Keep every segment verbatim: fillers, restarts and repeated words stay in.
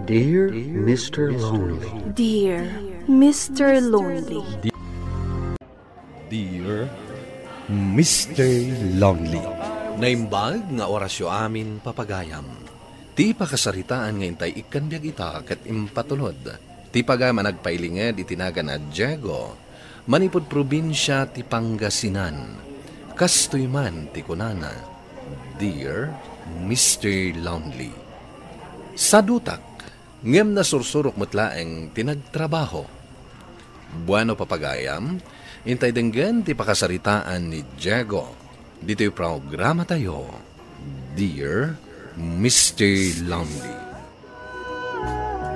Dear Mister Lonely. Dear Mister Lonely. Dear Mister Lonely. Naimbag nga orasyo amin, papagayam. Ti pakasaritaan nga intay ikkan biag ita ket impatulod ti pagayam a nagpailinged iti nagan a Diego, manipud probinsia ti Pangasinan. Kastoy man ti kunana, Dear Mister Lonely. Sadutak, ngem nasursurok met laeng ti nagtrabaho. Bueno, papagayam, intay denggen ti pakasaritaan ni Diego ditoy programatayo, Dear Mister Lonely.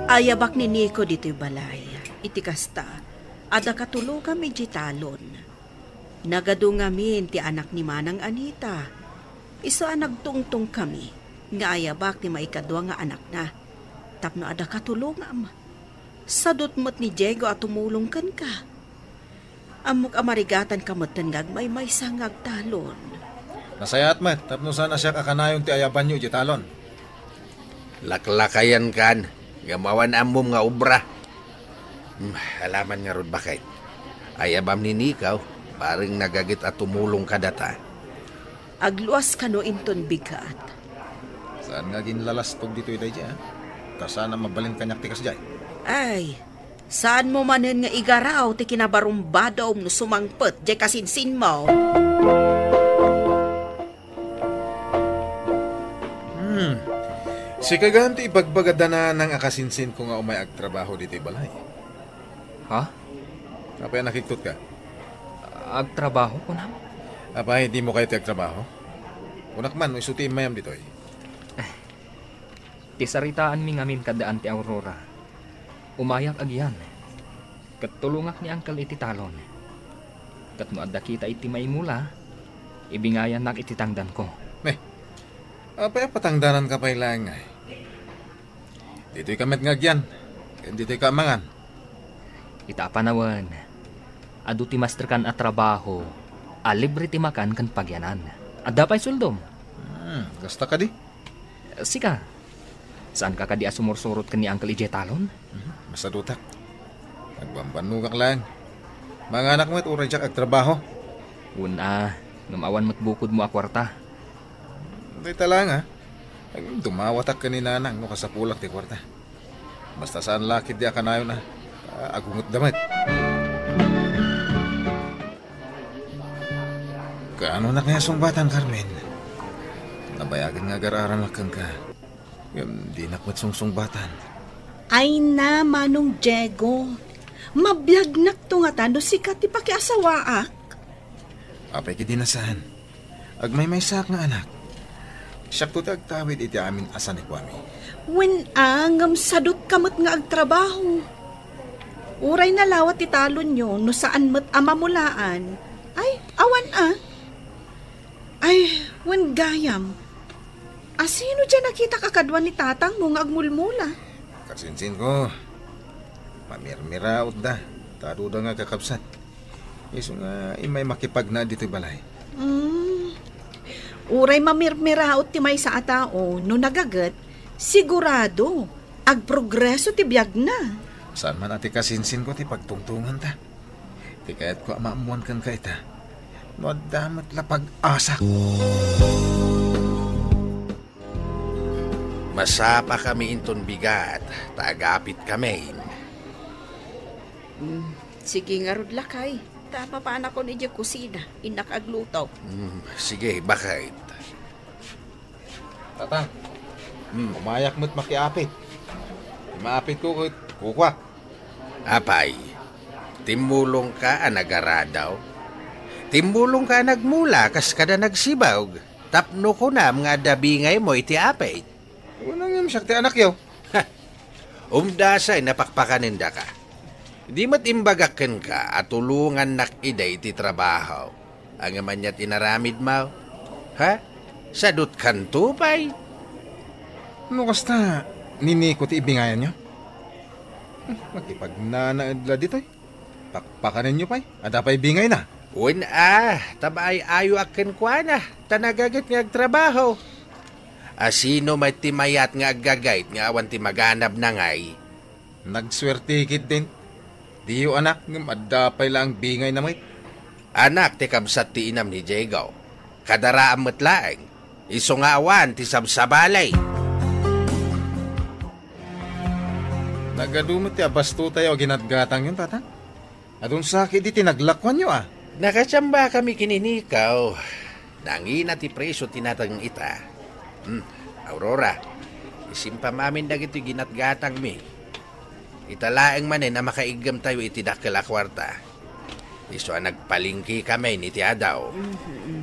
Ayabak ni Nico ditoy balay. Iti kasta, adda katulongam idiay talon. Nagadu ngamin ti anak ni Manang Anita. Isu a nagtungtong kami nga ayabak ti maikadua nga anakna. Tapno adda katulongam. Sadut met ni Diego a tumulong kenka. Ammok a marigatanka metten nga agmaymaysa nga agtalon. Nasayaat met, tapno saan a siak a kanayon ti ayabanyo idiay talon. Laklakayankan, ngem awan ammom nga obra. Hmm, alaman ngarud, baket. Ayabam ni Nico, bareng nagaget a tumulong kadata. Agluas kano inton bigat. Saan nga aginlalastog ditoy daydiay, a? Ta saan a mabalin kaniak ti kasdiay. Ay, saanmo manen nga igaraw ti kinabarumbadom no sumangpet diay kasinsinmo. Hmm. Sika gayam ti ibagbaga da Nanang a kasinsinko nga umay agtrabaho ditoy balay. Ha? Apay a nakiktutka? Agtrabaho, kunam? Apay, dimo kayat ti agtrabaho? Kunak man, no isu ti immayam ditoy. Ti saritaanmi ngamin kada Auntie Aurora. Umayak agian. Ket tulongak ni Uncle iti talon. Ket no adda kita iti maimula, ibingayannak iti tangdanko. Ne, apay a patangdananka pay laeng, ay? Ditoyka met nga agian, ken ditoyka mangan. Ita a panawen, adu ti masterkan a trabaho a libre ti makan ken pagianan. Adda pay sueldom. Hmm, kasta kadi? Sika, saanka kadi a sumursurot ken ni Uncle idiay talon? Mhm, masadutak. Agbambannogak laeng. Manganak met uray diak agtrabaho. Wen a, ngem awan met bukodmo a kuarta. Dayta laeng, a. Dumawatak ken ni Nanang no kasapulak ti kuarta. Basta saan la ketdi a kanayon, a. Agungetda met. Kaano na kaya sungbatan, Carmen? Nabayagen nga agar-aramak kenka. Ngem dinak met sungsungbatan. Ay na, Manong Diego. Mabiagnak to ngata no sika ti pakiasawaak. Apay ketdi a saan? Agmaymaysaak nga anak. Siakto ti agtawid iti amin a sanikuami. Wen a, ngem sadutka met nga agtrabaho. Uray nalawa ti talonyo no saan met a mamulaan. Ay, awan a. Ay, wen gayam. Asino diay nakitak a kadua ni tatangmo nga agmulmula? Kasinsinko, mamirmirautda, ta aduda nga kakabsat. Isu nga immay makipagna ditoy balay. Mm. Uray mamirmiraut ti maysa a tao, no nagaget, sigurado, agprogreso ti biagna. Saan man a ti kasinsinko ti pagtungtunganta. Ti kayatko a maammuan kenka ita, no adda met la pag-asak. Masapakami inton bigat, ta agapitkami. Mm, sige ngarud, lakay. Ta papanakon idiay kusina, innak agluto. Mm, sige, baket. Tatang, mm, umayak met makiapit. Ti maapitko ket kukuak. Apay, timmulongka a nagaradaw? Timmulongka a nagmula kas kada nagsibug, tapno kunam nga adda bingaymo iti apit? Wen a ngem siak ti anakyo. Ha! Umdasay, napakpakanendaka. Di met imbagak kenka a tulongannak ida iti trabaho. Ngem ania ti inaramidmo? Ha? Sadutkanto pay? No kasta, ni Nico ti ibingayanyo? Hmm, makipagnanaed la ditoy. Pakpakanenyo pay. Adda pay bingayna. Wen a, ta maay-ayoak kenkuana, ta nagaget nga agtrabaho. A sino met ti mayat nga aggagayt nga awan ti maganabna ngay? Nagsuerte ketdin. Diyo anak, ngem adda pay laeng bingayna met. Anak ti kabsat ti inam ni Diego. Kadaraam met laeng. Isu nga awan ti sabsabali. Nagadu met ti abastotayo a ginatgatangyon, Tatang. Adun sa ketdi ti naglakuanyo, a? Nakachamba kami ken ni Nico. Nangina ti presio ti nateng ita. Hmm, Aurora, isimpam amin dagitoy ginatgatangmi. Ita laeng manen a makaiggemtayo iti dakkel a kuarta. Isu a nagpalengke kami iti adaw. Mhm.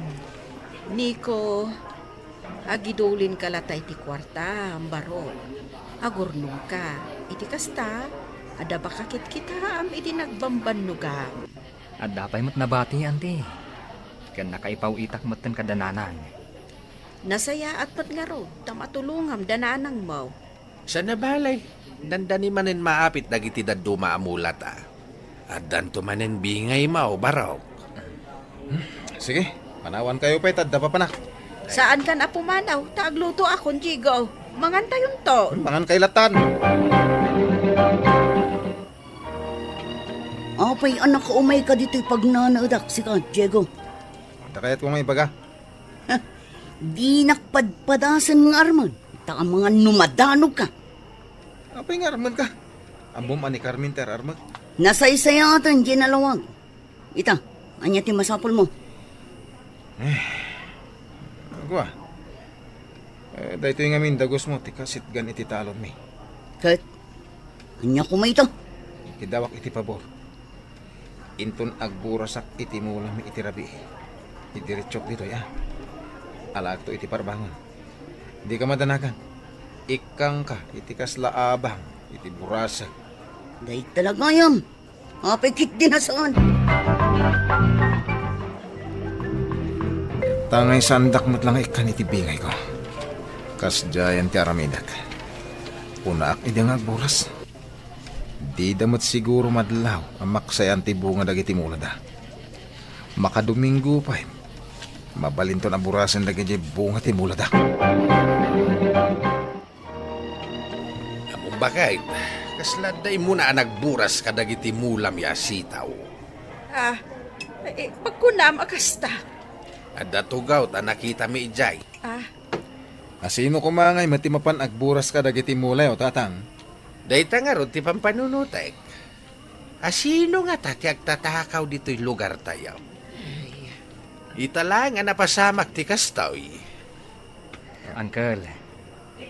Nico, agidulinka latta iti kuarta, barok. Agurnongka. Iti kasta, adda pakakitkitaam iti nagbambannogam. Adda pay met nabati, Auntie. Ken nakaipaw-itak metten kada nanang. Nasayaat met ngarud ta matulongam da nanangmo. Saan a bale, dandani manen maapit dagiti dadduma a mulata. Addanto manen bingaymo, barok. Hmm, sige, panawankayo pay ta adda papanak. Saankan a pumanaw, ta aglutoakon, Diego. Mangantayonto. Mangankay lattan. Apay a nakaumayka ditoy pagnanaedak, sika, Diego? Adda kayatko nga ibaga. Dinak padpadasen nga armen, ta amangan no madanogka. Apay nga armenka? Ammom a ni Carmen ti ar-armek? Nasaysayaatan diay nalawag. Ita, ania ti masapulmo? Eh, agwa. Eh, daytoy ngamin dagusmo ti kasitgan iti talonmi. Ket, ania koma ita? Ikidawak iti pabor. Inton agburasak iti mulami iti rabii, idiretsok ditoy, a. Alaekto iti parbangon. Dika madanagan. Ikkangka iti kasla abang iti burasek. Dayta la gayam. Apay ketdi a saan? Tangay saandak met la nga ikkan iti bingayko. Kasdiayen ti aramidek. Unaak idi nga agburas. Dida met siguro madlaw a maksayan ti bunga dagiti mulada. Makadomingo pay, mabalinton a burasen dagiti bunga ti mulada. Ammom baket, kasla adda immuna a nagburas kadagiti mulam a sitaw? Ah, eh, pagkunam a kasta. Adda tugaw ta nakitami idiay. Ah. Asino koma ngay met ti mapan agburas kadagiti mulayo, Tatang? Dayta ngarud ti pampanunotek. Asino ngata ti agtatakaw ditoy lugartayo? Ay. Ita laeng a napasamak ti kastoy. Uncle,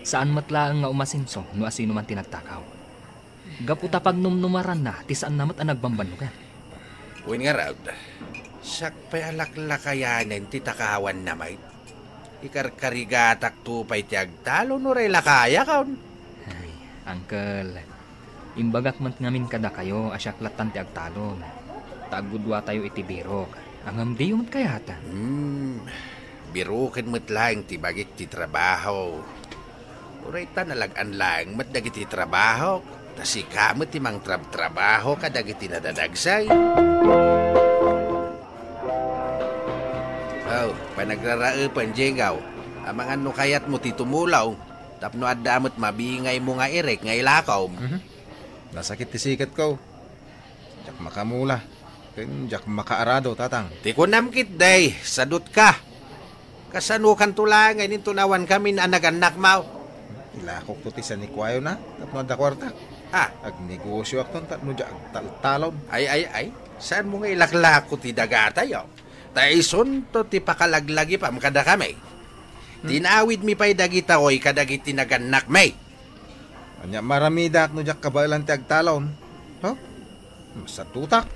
saan met laeng nga umasenso no asino man ti nagtakaw. Gapu ta pagnumnumaranna ti saanna met a nagbambannogan. Wen ngarud, siak pay a laklakayanen ti takawanna met. Ikarkarigatakto pay ti agtalon uray lakayakon. Ay, uncle, imbagak met ngamin kadakayo a siak lattan ti agtalon. Ta aggudduatayo iti birok. Ngem diyo met kayat. Hmm, biroken met laeng ti bagik ti trabaho. Uray ta nalag-an laeng met dagiti trabahok, ta sika met ti mangtrabtrabaho kadagiti nadadagsay. Oh, panagraraepen, Diego. Amangan no kayatmo ti tumulong, tapno adda met mabingaymo nga irek nga ilakom. Mhm. Nasakit ti siketko. Diak makamula, ken diak makaarado, Tatang. Ti kunam ketdi, sadutka. Kasanokanto laeng inton awan kamin a nagannakmo? Ilakokto ti sanikuayona tapno adda kuarta. Ah. Agnegosioakton tapno diak agtaltalon. Ay, ay, ay. Saanmo nga ilaklako ti dagatayo? Ta isunto ti pakalaglagipam kadakami. Hmm. Tinawidmi pay dagita oy kadagiti nagannakmi. Ania, maramidak no diak kabaelan ti agtalon? Huh? Masadutak.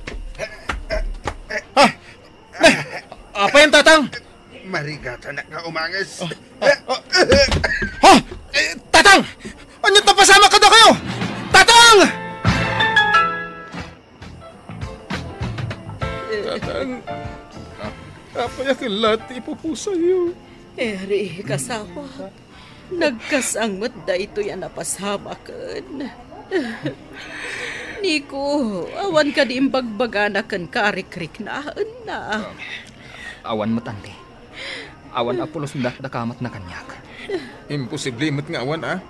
Ah! Apay, Tatang? Marigatanak nga umanges. Ah, ah, ah. Ha? Eh, Tatang! Ania ti napasamak kadakayo? Tatang! Tatang! Apay a ket la ti ipupusayo? Eri, kasawa. Nagkasang met daytoy a napasamaken. Nico, awan kadi imbagbagana ken karikriknaenna? Awan met, Auntie. Awan a pulos dakdakama met na kaniak. Imposible met nga awan, a.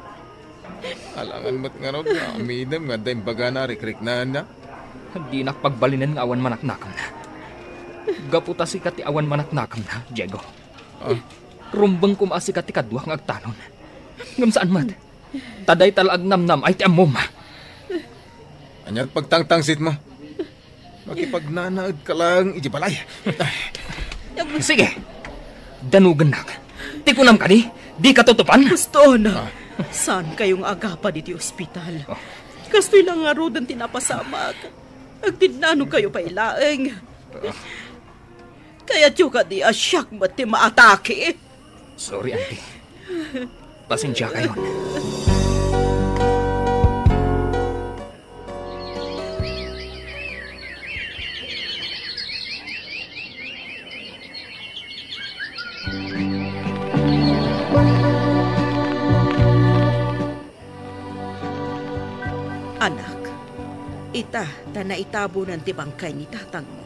Alangan met ngarud nga amidem nga adda imbagana a rikriknaenna. Dinak pagbalinen nga awan manaknakemna. Gapu ta sika ti awan manaknakemna, Diego. Ah. Rumbeng koma a sika ti kadua nga agtalon. Ngem saan met. Ta dayta la agnamnam-ay ti ammom. Ania ti pagtangtangsitmo? Makipagnanaedka laeng iti balay. Sige. Danugennak. Ti kunam kadi, dika tutupan? Huston, ah, saankayo nga agapa ditoy ospital. Oh. Kastoy la ngaruden ti napasamak. Agtinnanogkayo pay laeng. Ah. Kayatyo kadi a siak met ti maatake? Sorry, Auntie. Pasensiakayon. Anak, ita ta naitabunan ti bangkay ni tatangmo.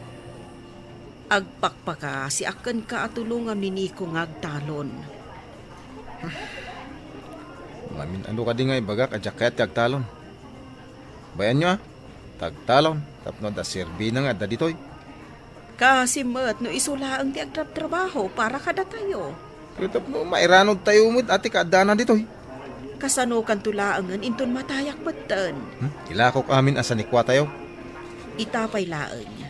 Agpakpakaasiak kenka a tulongam ni Nico nga agtalon. Mamin-ano kadi nga ibagak a diak kayat ti agtalon? Bayanyo, a, ta agtalon tapno adda serbina nga adda ditoy. Kaasi met no isu laeng ti agtrabtrabaho para kadatayo. Ket tapno mairanudtayo met a ti kaaddana ditoy. Kasanokanto laengen inton matayak metten? Hmm? Ilakok amin a sanikuatayo. Ita pay laeng.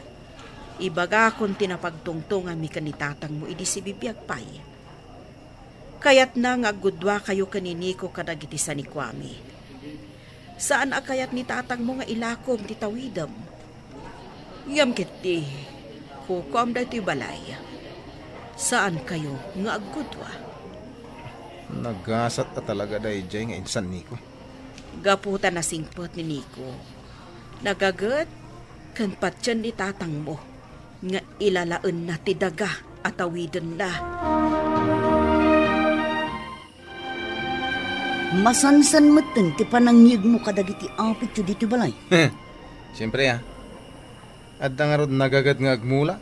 Ibagakon ti napagtungtonganmi ken ni tatangmo idi sibibiag pay. Kayatna nga aggudduakayo ken ni Nico kadagiti sanikuami. Saan a kayat ni tatangmo nga ilakom ti tawidem. Ngem ketdi, kukuam daytoy balay. Saankayo nga aggudua. Nagasat a talaga daydiay nga insan, Nico. Gapu ta nasingpet ni Nico, nagaget ken patien ni tatangmo nga ilalaenna ti daga a tawidenna. Masansan metten ti panangngegmo kadagiti apityo ditoy balay. Siempre, a. Adda ngarud nagaget nga agmula?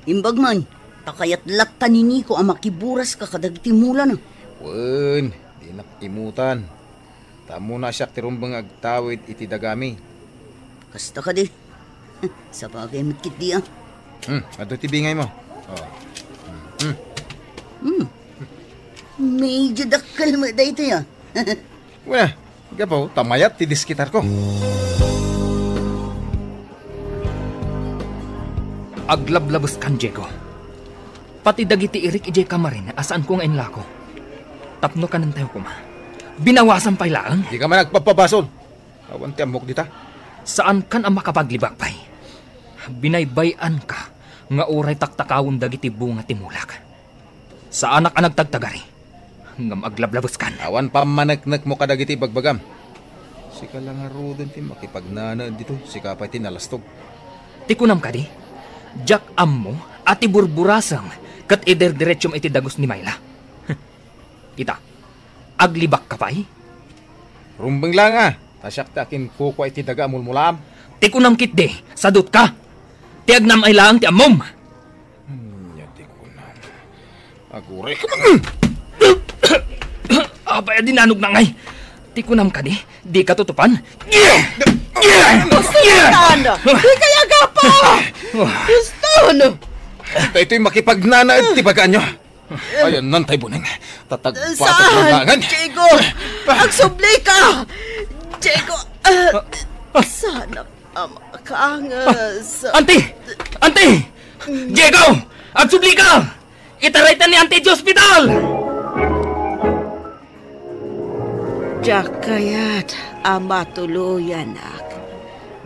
Imbag man, ta kayat latta ni Nico a makiburaska kadagiti mulana. Wen, dinak imutan. Ta ammona a siak ti rumbeng nga agtawid iti dagami. Kasta kadi. Sabagay met ketdi, a. Hmm, adda ti bingaymo. Oh. Hmm. Hmm. Medyo dakkel met daytoy, a. Wen, gapu ta mayat ti diskitarko. Aglablabeskan, Diego. Pati dagiti irik idiay kamarin a saanko nga inlako. Tapno kanentayo koma. Binawasan pay laeng. Dika man agpabpabasol. Awan ti ammok dita. Saankan a makapaglibak pay. Binaybay-anka nga uray taktakawen dagiti bunga ti mulak. Saanak a nagtagtagari. Ngem aglablabeskan. Awan pammaneknekmo kadagiti ibagbagam. Sika la ngaruden ti makipagnanaed ditoy, sika pay ti nalastog. Ti kunam kadi, diak ammo a ti burburasem ket idirdiretsum iti dagus ni Mayla. Ita, aglibakka pay? Rumbeng laeng, a, ta siak ti akinkukua iti daga a mulmulaam. Ti kunam ketdi, sadutka. Ti agnam-ay laeng ti ammom. Ania ti kunam? Aguray ka man. Apay a dinanogna ngay? Ti kunam kadi, dika tutupan? Huston! Dikay agapa! Huston! Daytoy makipagnanaed ti baganyo. Ayan, nantay buneng. Tatagpatak na Saan? Diego! Agsublika! Diego! Ah, saan a makaangas? Auntie! Auntie! Diego! Agsublika! Itaraytan ni Auntie iti ospital! Diak kayat a matuloyanak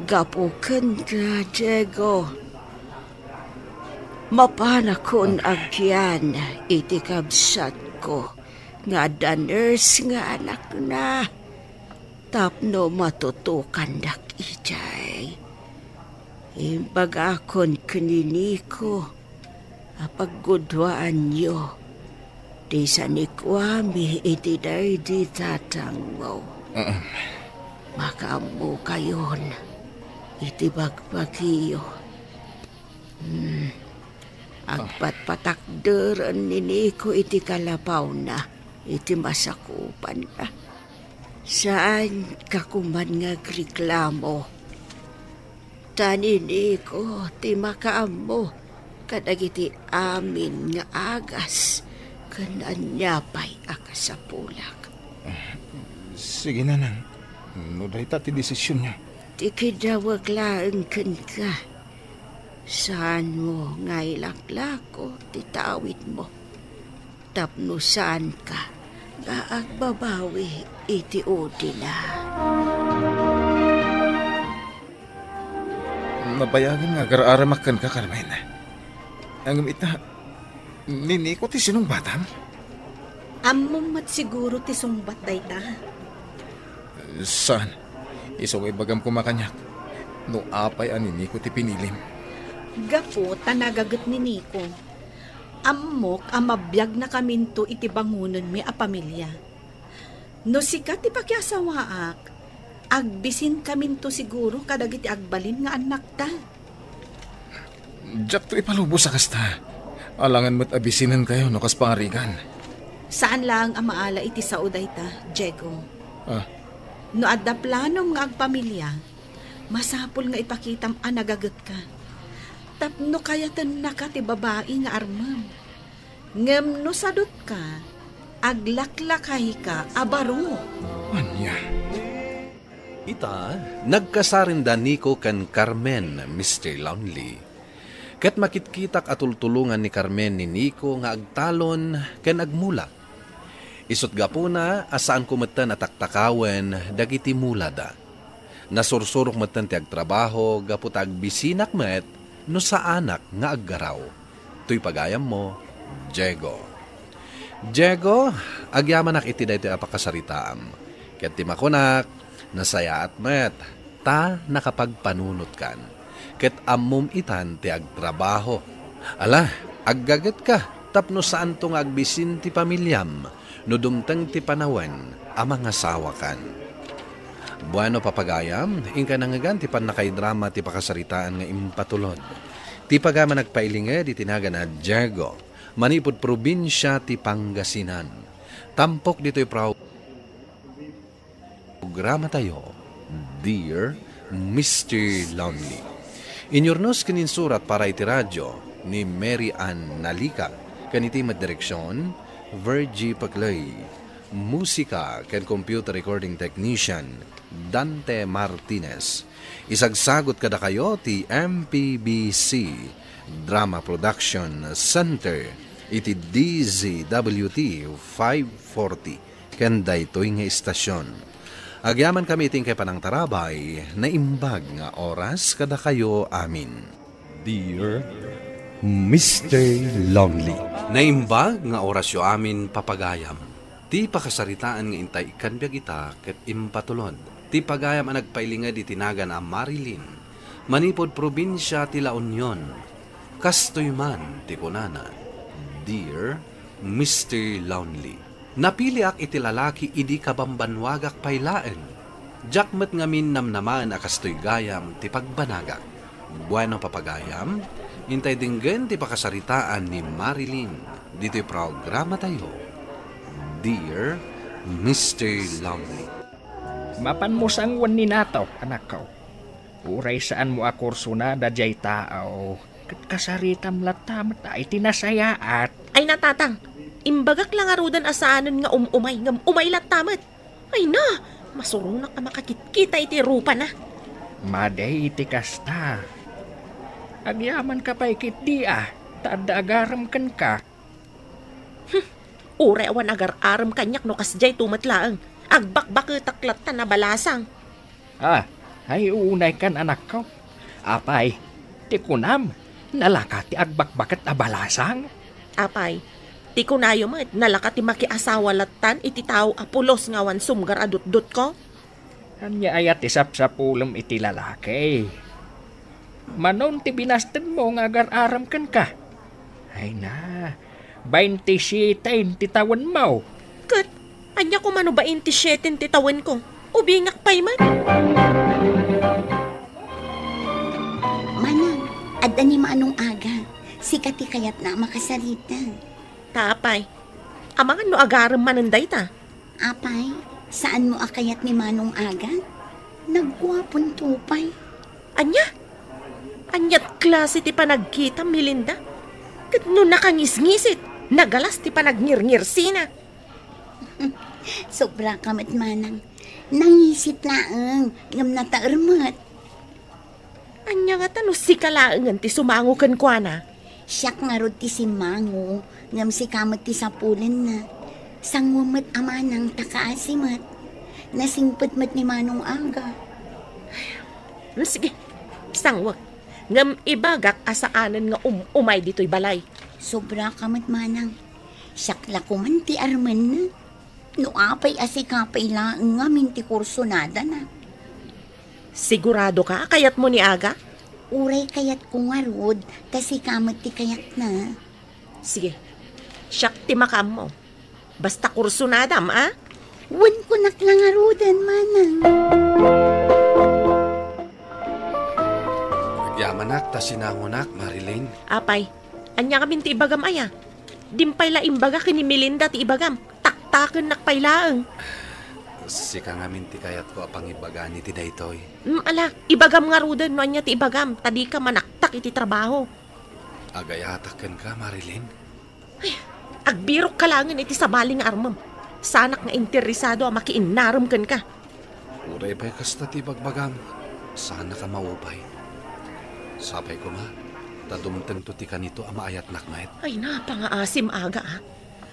gapu kenka, Diego. Mapanakon agyan iti kabsatko nga adda nurse nga anakna tapno matutukandak idiay. Imbagakon ken ni Nico a pagguduaanyo ti sanikuami iti daydi tatangmo. Mm. Makaammokayon iti bagbagiyo. Hmm. Agpatpatakderen ni Nico iti kalapawna. iti masakupanna. Saanka koman nga agreklamo. Ta ni Nico ti makaammo kadagiti amin nga agas ken ania pay a kasapulak. Sige, nanang. No dayta ti desisionyo. Ti kidawek laeng kenka. Saanmo nga ilaklako ti tawidmo tapno saanka nga agbabawi iti udina. Nabayagen nga agar-aramak kenka, Carmen. Ngem ita, ni Nico ti sinungbatam? Ammom met siguro ti sungbat dayta. Saan? Isu nga ibagam koma kaniak, no apay a ni Nico ti pinilim. Gapu ta nagaget ni Nico. Ammok a mabiagnakaminto iti bangonenmi a pamilia. No sika ti pakiasawaak, agbisinkaminto siguro kadagiti agbalin nga annakta. Diakto ipalubos a kasta. Alangan met a bisinenkayo no kas pangarigan. Saan laeng a maala iti sao dayta, Diego. Ah. No adda planom nga agpamilia, masapul nga ipakitam a nagagetka. Tapno kayatennaka ti babai nga armem. Ngem no sadutka, aglaklakayka a baro. Ania? Ita, nagkasaren da Nico ken Carmen, Mister Lonely. Ket makitkitak a tultulongan ni Carmen ni Nico nga agtalon ken agmula. Isut' gapuna a saanko metten a taktakawen dagiti mulada. Nasursurok metten ti agtrabaho gapu ta agbisinak met no saanak nga aggaraw. Toy pagayammo, Diego. Diego, agyamanak iti daytoy a pakasaritaam. Ket ti makunak, nasayaat met, ta nakapagpanunotkan. Ket ammom itan ti agtrabaho. Ala, aggagetka tapno saanto nga agbisin ti pamiliam no dumteng ti panawen a mangasawakan. Bueno, papagayam, inka nangngegan ti pannakaidrama ti pakasaritaan nga impatulod. Ti pagayam a nagpailinged iti nagan a Diego, manipud probinsia ti Pangasinan. Tampok ditoy pro- programatayo, Dear Mister Lonely. Inyurnos ken insurat para iti radio ni Mary Ann Nalica, ken iti met direksion, Virgie Paclay. Musika ken computer recording technician, Dante Martinez. Isagsagut kadakayo ti M P B C Drama Production Center iti D Z W T five forty ken daytoy nga istasion. Agyamankami iti inkay panangtarabay, naimbag nga oras kadakayo amin. Dear Mister Lonely. Naimbag nga orasyo amin, papagayam. Ti pakasaritaan nga intay ikkan biag ita ket impatulod. Ti pagayam a nagpailinged iti nagan a Marilyn, manipud probinsia ti La Union. Kastoy man ti kunana, Dear Mister Lonely. Napiliak iti lalaki idi kabambannuagak pay laeng. Diak met ngamin namnamaen a kastoy gayam ti pagbanagak. Bueno, papagayam, intay denggen ti pakasaritaan ni Marilyn ditoy programatayo, Dear Mister Lonely. Mapanmo sangoen ni Natok, anakko. Uray saanmo a kursona daydiay tao, ket kasaritam latta met a iti nasayaat. Ay na, Tatang, imbagak la ngaruden a saanen nga um-umay ngem umay latta met. Ay na, masuronak a makakitkita iti rupana. Madi iti kasta. Agyamanka pay ketdi a, ta adda agarem kenka. Hm, uray awan agar-arem kaniak no kasdiay to met laeng. Agbakbaketak latta a balasang. Ah, ay, unaykan, anakko. Apay, ti kunam, nalaka ti agbakbaket a balasang? Apay, ti kunayo met, nalaka ti makiasawa lattan iti tao a pulos nga awan sumgar a dutdotko? Ania aya ti sapsapulem iti lalaki? Manon ti binastedmo nga agar-arem kenka? Ay na, baintisiete ti tawenmo. Ket ania koma no baintisiete ti tawenko? Ubingak pay met. Manang, adda ni Manong Aga. Sika ti kayatna a makasarita. Ta apay, Amangan no agarem manen dayta. Apay, saanmo a kayat ni Manong Aga? Nagguaponto pay. Ania? Aniat klase ti panagkitam, Melinda? Ket no nakangisngisit, nagalas ti panagngirngirsina. Sobra ka met, manang. Nangisit laeng, ngem nataer met. Ania ngata no sika laengen ti sumango kenkuana? Siak ngarud ti simmango, ngem sika met ti sapulenna. Sanguem met a manang ta kaasi met. Nasingpet met ni Manong Aga. Hmm, sige, sanguek. Ngem ibagak a saanen nga um-, umay ditoy balay. Sobra ka met, manang. Siak la koman ti armenna. No apay a sika pay laeng ngamin ti kursunadana. Sigurado ka a kayatmo ni Aga? Uray kayatko ngarud, ta sika met ti kayatna. Sige, siak ti makaammo. Basta kursunadam, a? Wen, kunak la ngaruden, manang. Agyamanak ta sinangonak, Marilyn. Apay, ania ngamin ti ibagam aya? Dim pay la imbaga ken ni Melinda ti ibagam. Taktakennak pay laeng. Sika ngamin ti kayatko a pangibagaan iti daytoy. Mm, ala, ibagam ngaruden no ania ti ibagam, ta dika manaktak iti trabaho. Agayatak kenka, Marilyn. Ay, agbirok ka laengen iti sabali nga armem. Sanak nga interesado a makiinnarem kenka. Uray pay kasta ti bagbagam, saanak a maupay. Sapay koma, ta dumtengto ti kanito a maayatnak met. Ay, napangaasim, Aga, a.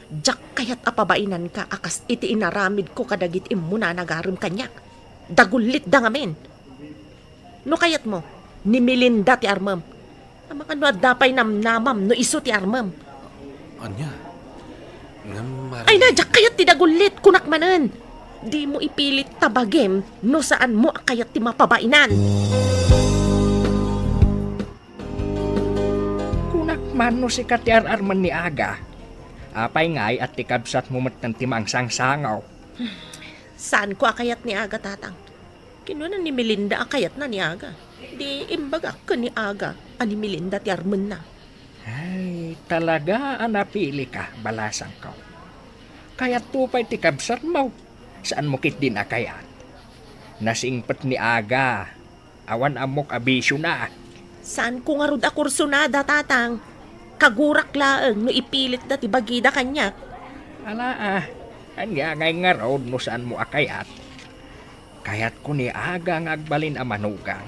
Diak kayat a pabainanka a kas iti inaramidko kadagiti immuna a nagarem kaniak. Dagullitda ngamin. No kayatmo, ni Melinda ti armem. Amangan no adda pay namnamam no isu ti armem. Ania? Ngem Marilyn. Ay na, diak kayat ti dagullit, kunak manen. Dimo ipilit ta bagim no saanmo a kayat ti mapabainan. Kunak man no sika ti ar-armen ni Aga. Apay ngay a ti kabsatmo metten ti mangsangsangaw? Saanko a kayat ni Aga, Tatang. Kinuna ni Melinda a kayatna ni Aga. Di imbagak ken ni Aga a ni Melinda ti armenna. Ay, talaga a napilika, balasangko. Kayatto pay ti kabsatmo. Saanmo ketdin a kayat? Nasingpet ni Aga. Awan ammok a bisiona. Saanko ngarud a kursunada, Tatang. Kagurak laeng no ipilitda ti bagida kaniak. Ala, a, ania ngay ngarud no saanmo a kayat? Kayatko ni Aga nga agbalin a manugang.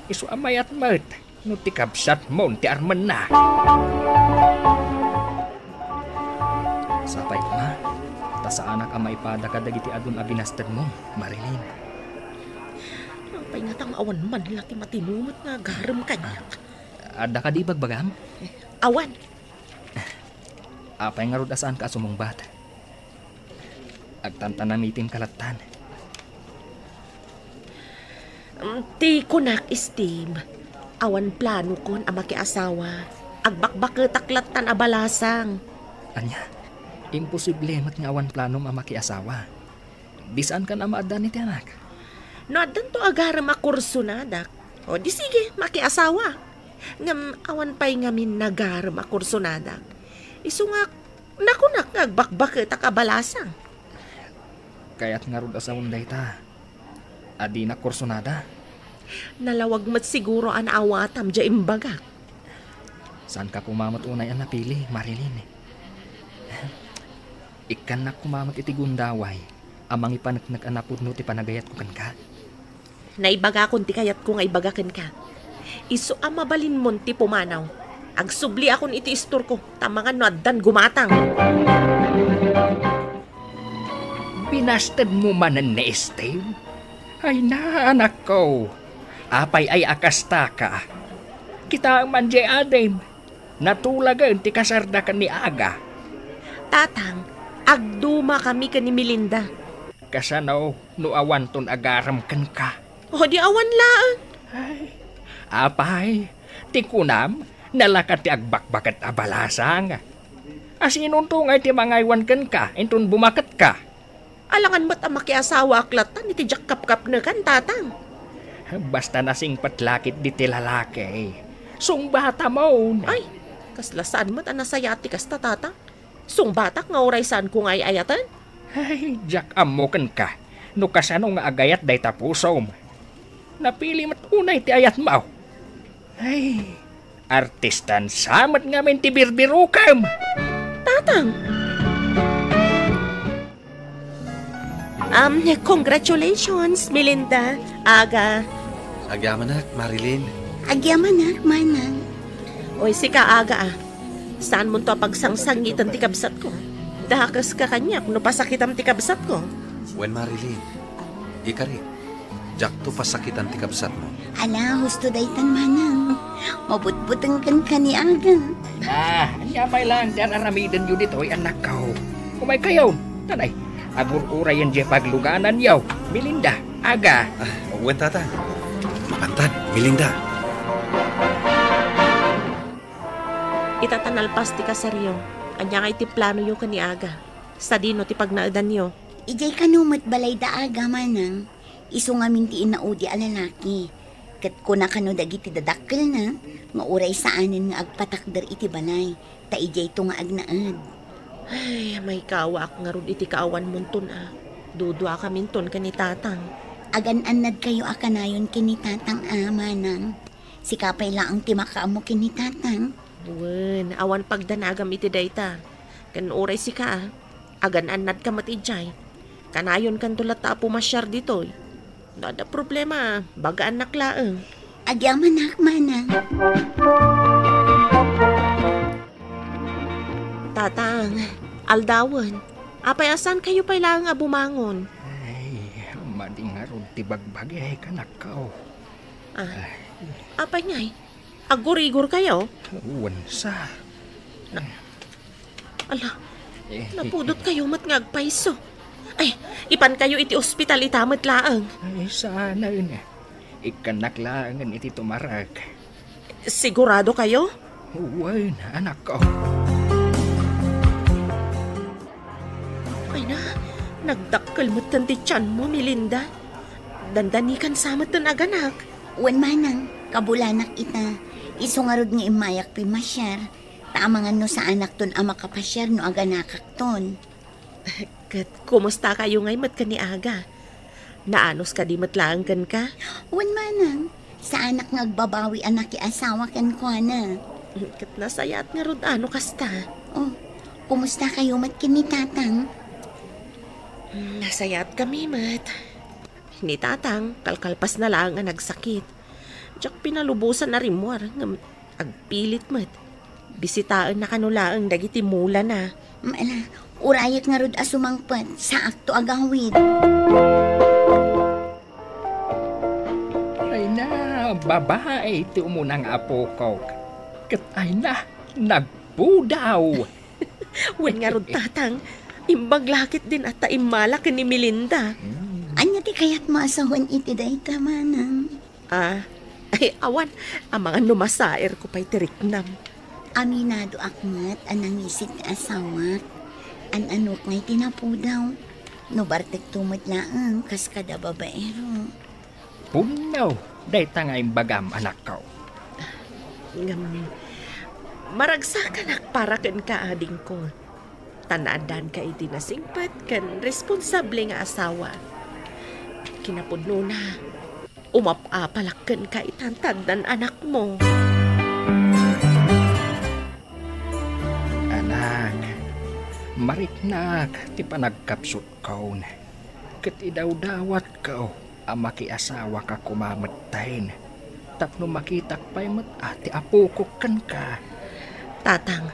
Isu a mayat met no ti kabsatmon ti armenna. Sapay koma, ta saanak a maipada kadagiti adun a binastedmo, Marilyn. Apay ngata nga awan man la ti matinumet nga agarem kaniak? Adda kadi ibagbagam? Awan. Apay ngarud a saanka a sumungbat? Agtantanamitim ka lattan. Mm, ti kunak, Steve, awan planokon a makiasawa. Agbakbaketak lattan a balasang. Ania? Imposible met nga awan planom a makiasawa. Di saankan a maaddan iti anak? No addanto agarem a kursunadak, o di sige, makiasawa. Ngem awan pay ngamin nagarem a kursunadak. Isu nga, nakunak nga agbakbaketak a balasang. Kayat ngarud a sawen dayta, a dinak kursunada. Nalawag met siguro a naawatam diay imbagak. Saanka koma met unay a napili, Marilyn. Ikkannak koma met iti gundaway a mangipaneknek a napudno ti panagayatko kenka. Naibagakon ti kayatko nga ibaga kenka. Isu a mabalinmon ti pumanaw. Agsubliakon iti istorko, ta amangan no addan gumatang. Binastedmo manen ni Steve? Ay na, anakko. Apay ay a kastaka? Kitaem man diay adim. Natulagen ti kasarda ken ni Aga. Tatang, agdumakami ken ni Melinda. Kasano no awanton agarem kenka? O di awan laeng. Ay, apay, ti kunam, nalaka ti agbakbaket a balasang. Asinonto ngay ti mangaywan kenka inton bumaketka? Alangan met a makiasawaak lattan iti diak kapkapnekan, Tatang. Basta nasingpet la ketdi ti lalaki, sungbatamon. Ay, kasla saan met a nasayaat ti kasta, Tatang. Sungbatak nga uray saanko nga ay-ayaten? Ay, diak ammo kenka no kasano nga agayat dayta pusom. Napili met unay ti ayatmo. Ay, artistan sa met ngamin ti birbirukem. Tatang! Um, congratulations, Melinda, Aga. Agyamanak, Marilyn. Agyamanak, Manang. Oy, sika, Aga, ah. Saanmonto a pagsangsangiten ti kabsatko? Dakeska kaniak no pasakitam ti kabsatko. Wen, Marilyn, ikari, diakto pasakitan ti kabsatmo. Ala, husto daytan, Manang. Mabutbuteng kenka ni Aga. Ah, ania pay laeng ti ar-aramidenyo ditoy, annakko? Umaykayo. Nanay, agur-urayen diay paglugananyo. Melinda, Aga. Ah, wen, Tatang. Mapantad, Melinda. Ita ta nalpas ti kasaryo, ania ngay ti planoyo ken ni Aga? Sadino ti pagnaedanyo? Idiay kano met balayda, Aga, Manang. Isu ngamin ti inaudi a lalaki. Ket kuna kano dagiti dadakkelna nga uray saanen nga agpatakder iti balay, ta idiayto nga agnaed. Ay, maikawaak ngarud iti kaawanmonton a. Duduakaminton ken ni Tatang. Agan-annadkayo a kanayon ken ni Tatang a, Manang. Sika pay laeng ti makaammo ken ni Tatang. Wen, awan pagdanagam iti dayta. Ken uray sika a, agan-annadka met idiay. Kanayonkanto latta a pumasiar ditoy. No adda problema, bagaannak laeng. Agyamanak, Manang. Tatang, aldawen. Apay a saankayo pay laeng a bumangon? Ay, madi ngarud ti bagbagik, annakko. Ah, apay ngay? Aggurigorkayo? Wen sa. Ala, eh, napudotkayo met nga agpayso. Ay, ipankayo iti ospital ita met laeng. Ay, saanen. Ikkannak laengen iti tumarek. Siguradokayo? Wen, annakko. Ay na, nagdakkel metten ti tianmo, Melinda. Dandanikan sa metten aganak. Wen, Manang, kabulanak ita. Isu ngarud nga immayak pimasiar. Ta amangan no saanakton a makapasiar no aganakakton. Ket kumustakayo ngay met ken ni Aga? Naanus kadi met laeng kenka? Wen, Manang, saanak nga agbabawi a nakiasawa kenkuana. Ket nasayaat ngarud a no kasta. Oh, kumustakayo met ken ni Tatang? Mm, nasayaatkami met. Ni Tatang, kalkalpasna laeng a nagsakit. Diak pinalubosan a rimmuar ngem agpilit met. Bisitaenna kano laeng dagiti mulana. Mm, ala, urayek ngarud a sumangpet, saakto agawid. Ay na, babai ti umuna nga apokok. Ket ay na, nagpudaw. Wen ngarud, Tatang, imbag la ketdin a ta immala ken ni Melinda. Ania ti kayatmo a sawen iti dayta, Manang? Ah, ay, awan. Amangan no masaerko pay ti riknam. Aminadoak met a nangisit ti asawak. An-anok ngay ti napudaw. No bartekto met laeng, kas kada babaero. Punno, dayta nga imbagam, annakko. Ngem, maragsakanak para kenka, adingko. Ta naaddanka iti nasingpet ken responsable nga asawa. Kinapudnona, umap-apalak kenka ita ta addan anakmo. Anak, mariknak ti panagkapsutko, ket idawdawatko a makiasawaka koma metten, tapno makitak pay met a ti apokok kenka. Tatang,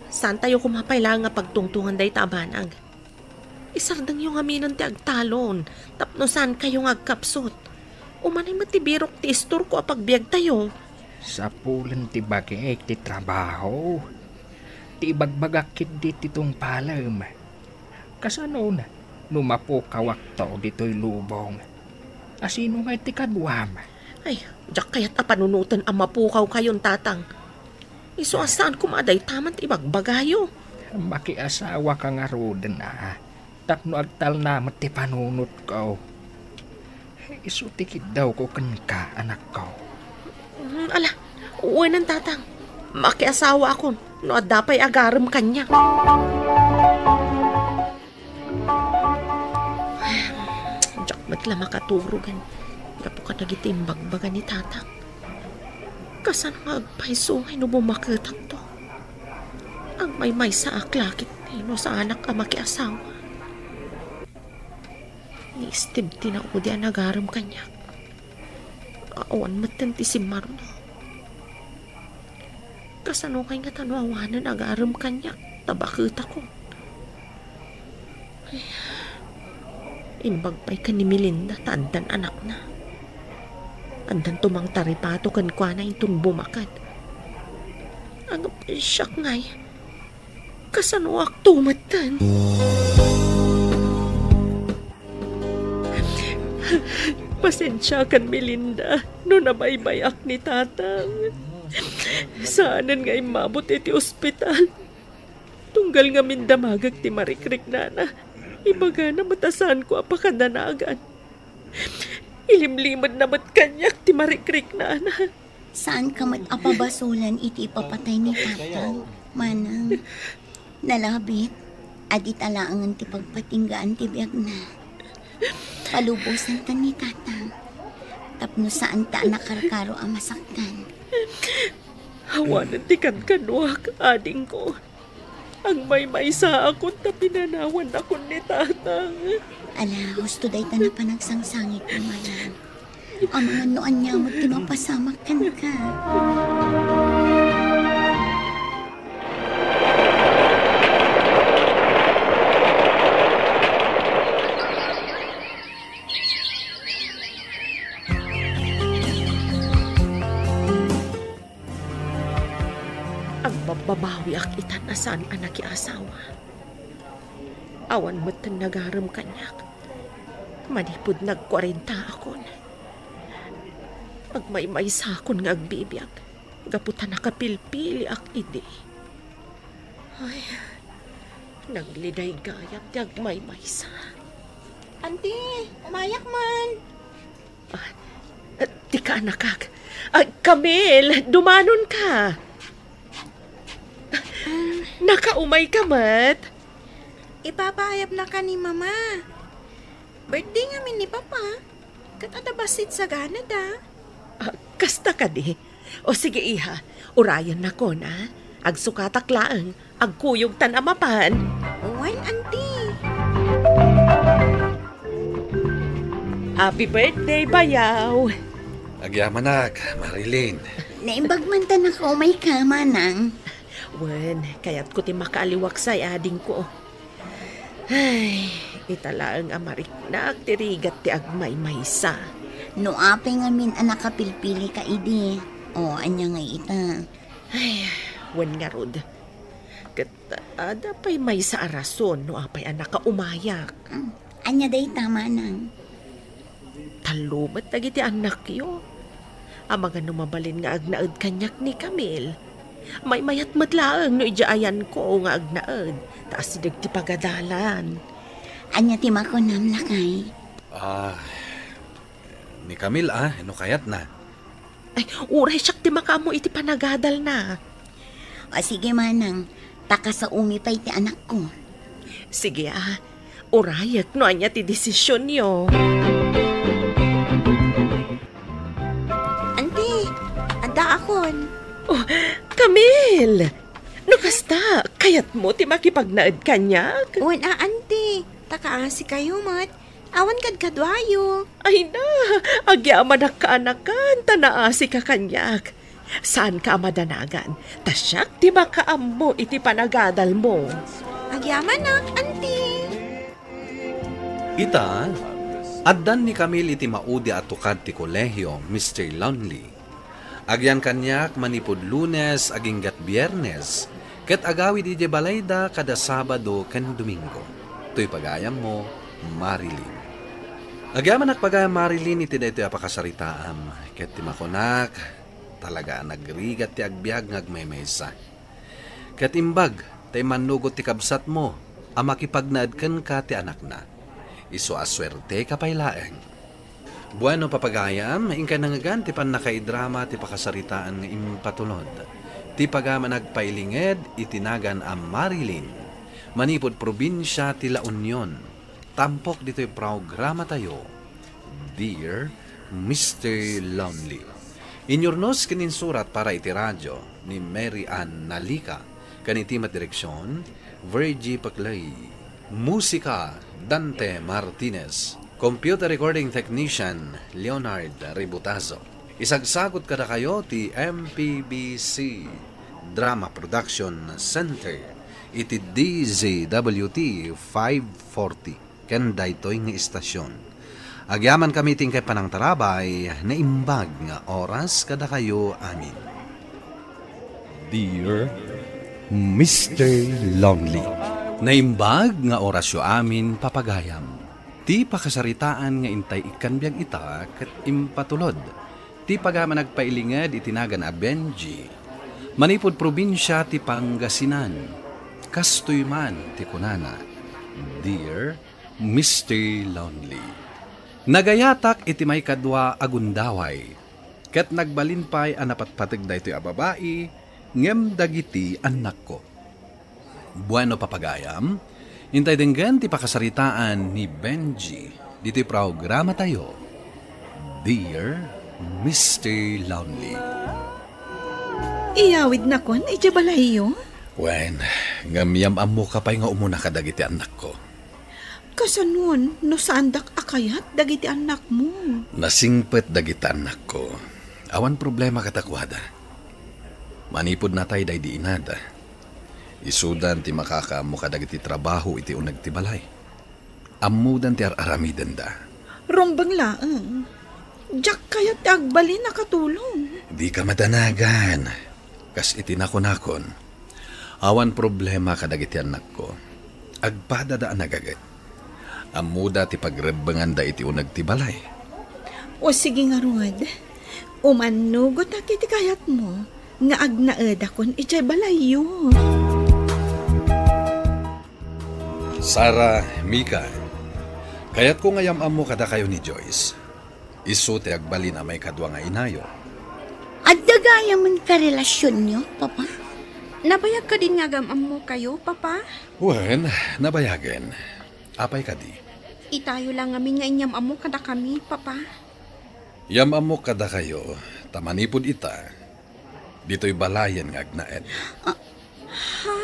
saantayo koma pay laeng a pagtungtongan dayta a banag. Isardengyo ngaminen ti agtalon tapno saankayo nga agkapsut. Umanay met ti birok ti istorko a pagbiagtayo. Sapulen ti bagik ti trabaho. Ti ibagbagak ketdi ti tungpalem. Kasano no mapukawakto ditoy lubong? Asino ngay ti kaduam? Ay, diak kayat a panunoten a mapukawkayon, Tatang. Isu a saan koma a dayta met ibagbagayo. Makiasawaka ngaruden a, tapno agtalna met ti panunotko. Isu ti kiddawko kenka, anakko. Mm, ala, wenen, Tatang. Makiasawaakon no adda pay agarem kaniak. Met la makaturogen gapu kadagiti imbagbaga ni tatang. Kasano nga agpayso ngay no bumaketakto? Agmaymaysaak la ketdi no saanak a makiasawa. Ni Steve ti naudi a nagarem kaniak. Awan metten ti simmaruno. Kasano ngay ngata no awanen agarem kaniak ta baketakon? Imbag pay ken ni Melinda ta addan anakna. Addanto mangtaripato kenkuana inton bumaket. Ngem siak ngay, kasanoakto metten? Pasensiakan, Melinda, no nabaybayak ni tatang. Saanen nga immabot iti ospital. Tunggal ngamin damagek ti marikriknana, ibagana met a saanko a pakadanagan. Ilimlimedna met kaniak ti marikriknana. Saanka met a pabasolen iti ipapatay ni tatang, manang. Nalabit, a dita laengen ti pagpatinggaan ti biagna. Palubosantan ni tatang, tapno saanta a nakarkaro a masaktan. Awanen ti kankanuak, adingko. Agmaymaysaakon ta pinanawannakon ni tatang. Ala, husto dayta a panagsangsangitmo, manang. Amangan no ania met ti mapasamak kenka. Agbabbabawiak itan a saan a nakiasawa. Awan metten nagarem kaniak. Manipud nagkuarentaakon, agmaymaysakon nga agbibiag gapu ta nakapilpiliak idi. Ay, nagliday gayam ti agmaymaysa. Anti, umayak man. Ah, ti kaanakak. Ah, Camille, dumanonka. Nakaumay ka met? Ipapaayabnaka ni Mama. Birthday ngamin ni Papa. Ket adda bassit saganada. Ah, kasta kadi? O sige, iha, urayennakon, a. Agsukatak laeng, agkuyogtan a mapan. Wen, Anti. Happy birthday, bayaw! Agyamanak, Marilyn. Naimbag man ta nakaumayka, manang. Wen, kayatko ti makaaliwaksay, adingko. Ay, ita laeng a mariknak ti rigat ti agmaymaysa. No apay ngamin a nakapilpilika idi, o, ania ngay ita? Ay, wen ngarud. Ket adda pay maysa a rason no apay a nakaumayak. Mm, ania dayta, manang? Tallo met dagiti annakyo. Amangan no mabalin nga agnaed kaniak ni Camille. Maymayat met laeng no idiay ayanko nga agnaed, ta asideg ti pagadalan. Ania ti makunam, lakay? Ah, ni Camille, a, no kayatna. Ay, uray siak ti makaammo iti panagadalna. O, sige, manang. Ta kasaomi pay ti anakko. Sige, a. Urayek no ania ti desisionyo. Anti, addaakon. Oh, Camille! No kasta, kayatmo ti makipagnaed kaniak? Wen a, Anti. Ta kaasikayo met. Awan kadkaduayo. Ay na, agyamanak kaanakan, ta naasika kaniak. Saanka a madanagan, ta siak ti makaammo iti panagadalmo. Agyamanak, Anti. Ita, addan ni Camille iti maudi a tukad ti kolehio, Mister Lonely. Agyan kaniak manipud Lunes aginggat Biernes, ket agawid idiay balayda kada Sabado ken Domingo. Toy pagayammo, Marilyn. Agyamanak pagayam, Marilyn, iti daytoy a pakasaritaam, ket ti makunak, talaga a nagrigat ti agbiag nga agmaymaysa. Ket imbag ta immannugot ti kabsatmo a makipagnaed kenka ti anakna. Isu a suerteka pay laeng. Bueno, papagayam, inkay nangngegan ti pannakaidrama ti pakasaritaan nga impatulod. Ti pagayam a nagpailinged iti nagan a Marilyn, manipud probinsia ti La Union. Tampok ditoy programatayo, Dear Mister Lonely. Inyurnos ken insurat para iti radio ni Mary Ann Nalica, ken iti met direksion, Virgie Paclay. Musika, Dante Martinez. Computer recording technician, Leonard Ributazo. Isagsagut kadakayo ti M P B C Drama Production Center iti D Z W T five forty ken daytoy nga istasyon. Agyamankami iti inkay panangtarabay, naimbag nga oras kadakayo amin. Dear Mister Lonely. Naimbag nga orasyo amin, papagayam. Ti pakasaritaan nga intay ikkan biag ita ket impatulod ti pagayam a nagpailinged iti nagan a Benji. Manipud probinsia ti Pangasinan. Kastoy man ti kunana, Dear Mister Lonely. Nagayatak iti maikadua a gundaway, ket nagbalin pay a napatpateg daytoy a babai ngem dagiti annakko. Bueno, papagayam, intay denggen ti pakasaritaan ni Benji ditoy programatayo, Dear Mister Lonely. Iyawidnakon idiay balayyo? Wen, ngem yam-ammoka pay nga umuna kadagiti annakko. Kasanon no saandak a kayat dagiti annakmo? Nasingpet dagiti annakko. Awan problema kadakuada. Manipud natay daydi inada, isudan ti makakaammo kadagiti trabaho iti uneg ti balay. Ammodan ti ar-aramidenda. Rumbeng laeng. Diak kayat ti agbalin a katulong. Dika madanagan. Kas iti nakunakon, awan problema kadagiti annakko. Agpadada a nagaget. Ammoda ti pagrebbenganda iti uneg ti balay. O sige ngarud, umannugotak iti kayatmo nga agnaedakon idiay balayyo. Sara, Mika, kayatko nga yam-ammo kadakayo ni Joyce. Isu ti agbalin a maikadua nga inayo. Adda gayamen karelasionyo, Papa? Nabayag kadin nga agam-ammokayo, Papa? Wen, nabayagen. Apay kadi? Itayo la ngamin nga inyam-ammo kadakami, Papa. Yam-ammok kadakayo, ta manipud ita, ditoy balayen nga agnaed. Ah, ha?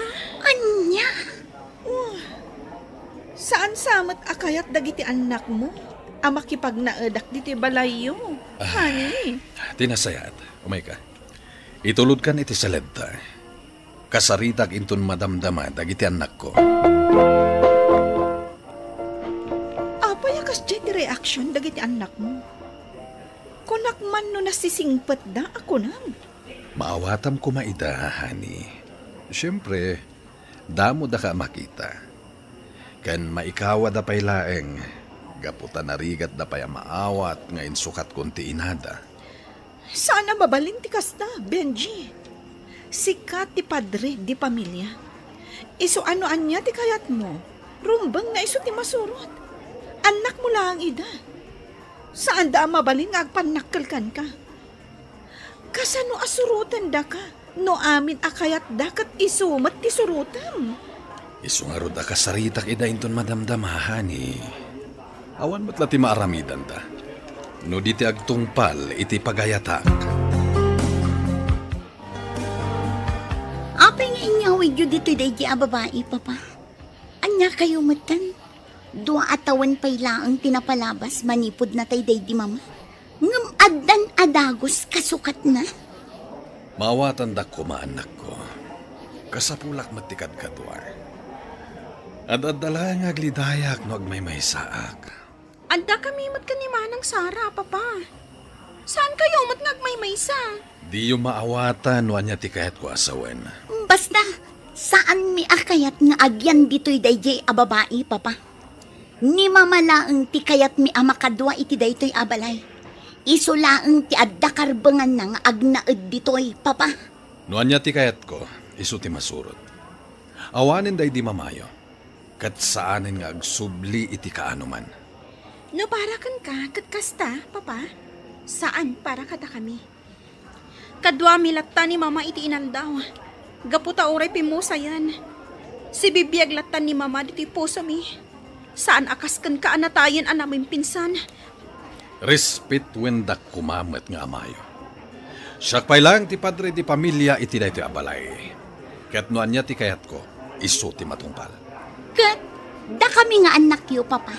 Ania? Oh, saan sa met a kayat dagiti annakmo a makipagnaedak ditoy balayyo, ah, honey? Ti nasayaat, umayka. Itulodkan iti saledta. Kasaritak inton madamdama dagiti annakko. Apay a kasdiay ti reaksion dagiti annakmo? Kunak man no nasisingpetda a kunam. Maawatam koma ida, honey. Siempre, damodaka a makita. Ken maikawada pay laeng, gapu ta narigatda pay a maawat nga insukatkon ti inada. Saan a mabalin ti kasta, Benji. Sika ti padre di pamilia. Isu a no ania ti kayatmo, rumbeng nga isu ti masurot. Annakmo laeng ida. Saanda a mabalin nga agpannakkel kenka. Kasano a surotendaka no amin a kayatda ket isu met ti surotem? Isu ngarud a kasaritak ida inton madamdama, honey. Awan met la ti maaramidanta no di ti agtungpal iti pagayatak. Apay nga inyawidyo ditoy daydi a babai, Papa? Ania kayo metten? Dua a tawen pay laeng ti napalabas manipud natay daydi mama. Ngem addan a dagus kasukatna. Maawatandak koma, annakko. Kasapulak met ti kadkadua. Ad-adda laeng nga aglidayak no agmaymaysaak. Addakami met ken ni Manang Sara, Papa. Saan kayo met nga agmaymaysa? Diyo maawatan no ania ti kayatko a sawen. Basta, saanmi a kayat nga agyan ditoy daydiay a babai, Papa. Ni Mama laeng ti kayatmi a makadua iti daytoy a balay. Isu laeng ti adda karbenganna nga agnaed ditoy, Papa. No ania ti kayatko, isu ti masurot. Awanen daydi mamayo, ket saanen nga agsubli iti kaanoman. No para kenka ket kasta, Papa, saan para kadakami. Kaduami latta ni Mama iti inaldaw, gapu ta uray pimmusayen. Sibibiag latta ni Mama ditoy pusomi. Saan a kas kenka a natayen a namimpinsan. Respetuendak koma met nga amayo. Siak pay laeng ti padre di pamilia iti daytoy a balay. Ket no ania ti kayatko, isu ti matungpal. Ket dakami nga annakyo, Papa,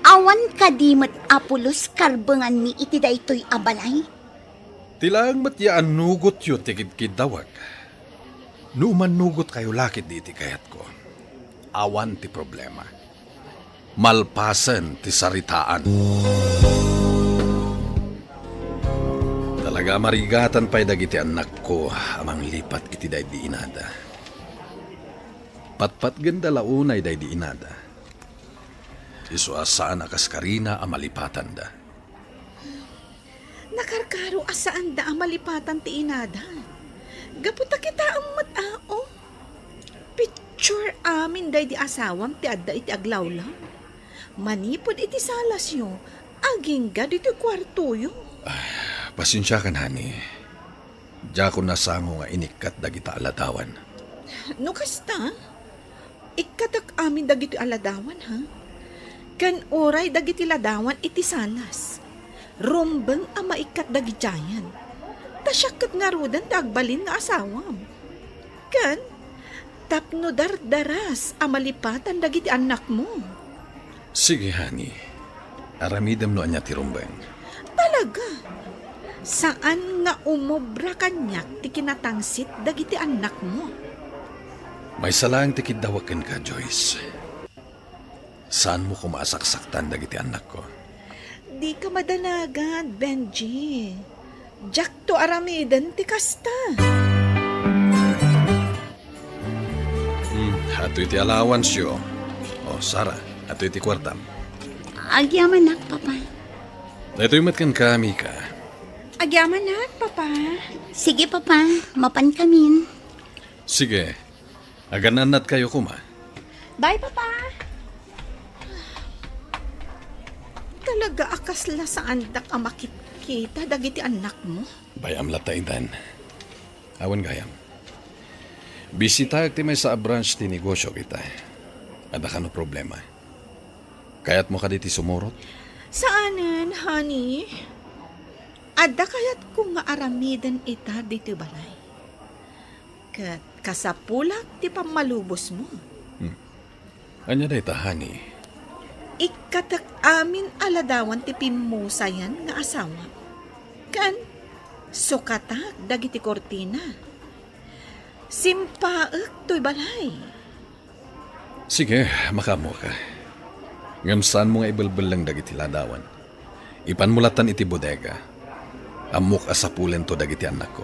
awan kadi met a pulos karbenganmi iti daytoy a balay? Ti laeng met ya annugotyo ti kidkiddawek. No umannugotkayo la ketdi iti kayatko, awan ti problema. Malpasen ti saritaan. Talaga a marigatan pay dagiti annakko a manglipat iti daydi inada. Patpatgenda la unay daydi inada. Isu a saan a kaskarina a malipatanda. Nakarkaro a saanda a malipatan ti inada. Gapu ta kitaem met, a, o. Picture amin daydi asawam ti adda iti aglawlaw. Manipud iti salasyo, agingga ditoy kuartoyo. Pasensiakan, honey. Diakon nasango nga inikkat dagita a ladawan. No kasta, ikkatek amin dagiti a ladawan, ha? Ken uray dagiti ladawan iti salas. Rumbeng a maikkat dagidiayen. Ta siak ket ngaruden ti agbalin nga asawam. Ken tapno dardaras a malipatan dagiti annakmo. Sige, honey. Aramidem no ania ti rumbeng. Talaga? Saan nga umobra kaniak ti kinatangsit dagiti annakmo? Maysa laeng ti kiddawek kenka, Joyce. Saanmo koma a saksaktan dagiti annakko. Dika madanagan, Benji. Diakto aramiden ti kasta. Hmm, atoy ti allowance-yo. O, Sarah, atoy ti kuartam. Agyamanak, Papa. Daytoy met kenka, Mika. Agyamanak, Papa. Sige, Papa. Mapankamin. Sige. Agan-annadkayo koma. Bye, Papa. Talaga a kasla saandak a makitkita dagiti annakmo? Bay-am latta itan. Awan gayam. Bisitaek ti maysa a branch ti negosio kita. Adda kano problema? Kayatmo kadi ti sumurot? Saanen, honey. Adda kayatko nga aramiden ita ditoy balay. Ket kasapulak ti pammalubosmo. Hmm. Ania dayta, honey? Ikkatek amin a ladawan ti pimmusayan nga asawam. Ken sukatak dagiti kurtina. Simpaek toy balay. Sige, makaammoka. Ngem saanmo nga ibelbelleng dagiti ladawan. Ipanmo lattan iti bodega. Ammok a sapulento dagiti annakko.